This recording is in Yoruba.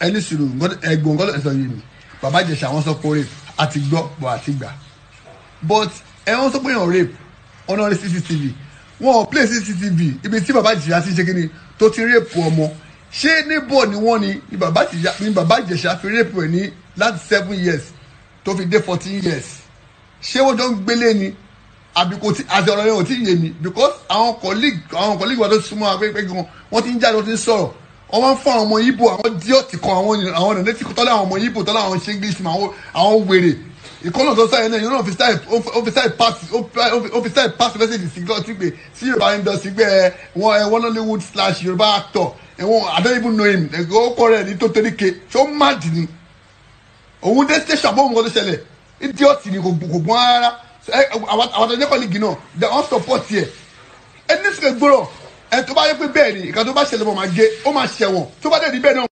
Ẹni sùúrù, ẹ̀gbọ́n, nǹkan tó sọ yìí mi, Bàbá Ìjẹ̀ṣà, wọ́n sọ pé rape, àti gbọ́ bọ̀ àti gbà, but ẹ wọ́n sọ pé èèyàn rape, ọ̀nà rí CCTV, wọn ò play CCTV ibi tí Bàbá Ìjẹ̀ṣà ti ṣe kí ni tó ti rape ọmọ. Ṣé níbọ̀ ni wọ́n ni Bàbá Ìjẹ̀ṣà fi rape ẹ̀ ní láti 7 years tó fi dé 14 years? Ṣé wọ́n jọ ń gbélé ni àbí kò tí? Àti ọ̀rọ̀ yẹn ò tí ì yé mi, because àwọn colleague wa tó súnmọ́ apẹ́pẹ́ gan, wọ́n ti ń jáde, wọ́n ti ń sọ̀rọ̀, wọ́n máa ń fún àwọn ọmọ Ìgbò, àwọn idiot kan, àwọn ọ̀nà létí tọ́lá, àwọn ọmọ Ìgbò tọ́lá, àwọn ṣe English man, àwọn wèrè ìkọlọ̀ tó sáyẹn náà yóò náà fi style pass message sí sí pé sí Yorùbá industry pé ẹ wọ́n ẹ wọ́n Nollywood/Yorùbá actor ẹ wọ́n. I don't even know him. Ẹ ó kọ́ rẹ̀ ní tó torí ke ṣó mad ni òun dé station àbọ̀ òun kọ́ tó ṣẹlẹ̀. Idiot ni, kò gbọ́n rárá. Àwọn àtẹ̀jẹ́ colleague náà, they all support ẹ̀. Ẹni sì gbọ́rọ̀ ẹ tó bá yẹ pé bẹ́ẹ̀ ni ìka tó bá ṣẹlẹ̀ mọ̀ máa gé, ó máa ṣẹ̀wọ̀n tó bá dẹ̀ ní bẹ́ẹ̀ náà.